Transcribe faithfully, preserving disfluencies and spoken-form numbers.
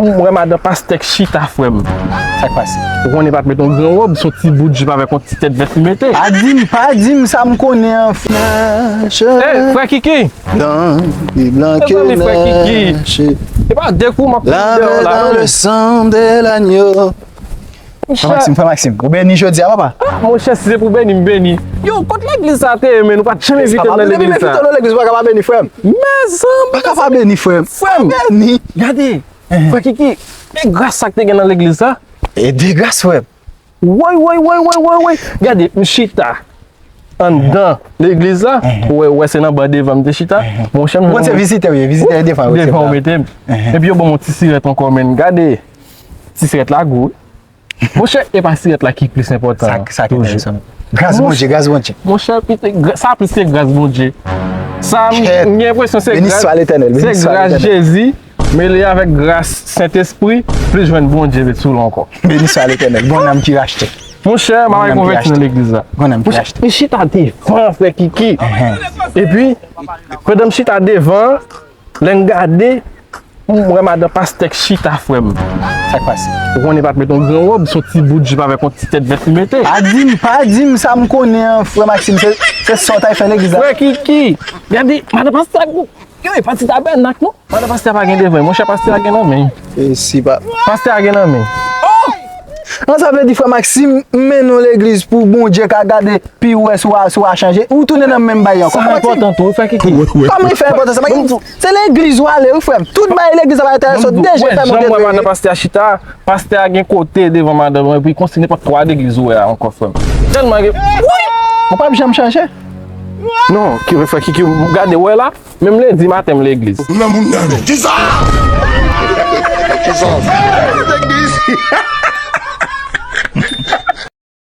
M wè madan pastè k chita, frè m. Sa k pase? Ou konnen pa t met yon gran wòb, se yon ti bout jip avèk yon ti tèt vès li mete. Pa di m, pa di m sa m konnen an, frè. Ey, frè Kiki! Blanc, plus blanc que neige. Mezanmi, frè Kiki. E pa de kou m ap pran deyò la, non. Lavé dans le sang de l'agneau. Frè Maxime, frè Maxime, ou beni jodi a, papa? Ah, monchè, si se pou beni, m beni. Yo, kot legliz sa te ye, men nou pa t janm envite m nan legliz sa. Depi m envite w nan legliz, ou pa ka pa beni, frè m. Mezanmi, pa ka pa beni, frè m. Frè m, beni. Gade, frè Kiki, e gras sa k te gen nan legliz sa. E de gras, frè m. Woy, woy, woy, woy, woy, woy. Gade, m chita anndan legliz la. Ou wè, ou wè se nan ban devan m te chita. Monchè, m... Ou konn se vizitè w ye, vizitè devan yo, devan ou mete m. Epi yo ban m yon ti sirèt ankò, men gade, ti sirèt la gou. Monchè, e pa sirèt la ki plis enpòtan. Sa, sa ki enteresan. Gras Bondye, gras Bondye. Monchè, pite, gra-, sa plis ke gras Bondye. Sa, m, m gen enpresyon se gras, se gras Jezi mele avèk gras Sentespri, plis jwenn Bondye ret sou l ankò. Beni swa Letènèl, gon nanm ki rachte. Monchè, m ap konvèti nan legliz la. Gon nanm ki rachte. Monchè, m chita devan, frè Kiki. Epi, pandan m chita devan, lè m gade, m wè madan pastè k chita, frè m. Sa k pase? Ou konnen pa t met yon gran wòb, se yon ti bout jip avèk yon ti tèt vès li mete. Pa di m, pa di m sa m konnen an, frè Maxime, se, se sa w t al fè legliz la. Frè Kiki, gade, madan pastè a gou. Yo, e pa ti tabènak, non. Madan pastè a pa gen devan, monchè, pastè a gen nan men. E si pa... Pastè a gen nan men. Oh! An sa vle di, frè Maxime, m mennen w legliz pou Bondye ka gade, pi ou wè si w a, si w a chanje. Ou tounen nan menm bagay ankò. Sa enpòtan tou, wi, frè Kiki. Kòman e fè enpòtan sa? Se legliz ou ale, wi, frè m. Tout bagay legliz la pa enterese w. Deja fè monte dwe. Jan m wè madan pastè a chita, pastè a gen kote devan madanm mwen, epi konsi nenpòt twa legliz ou wè a ankò, frè m. Tèlman gen... Wi! Ou p ap janm chanje. Non, ki frè Kiki, gade, wè la, menm lendi maten m legliz. Ou nan moun nan men. Kisa? Kisa? Legliz.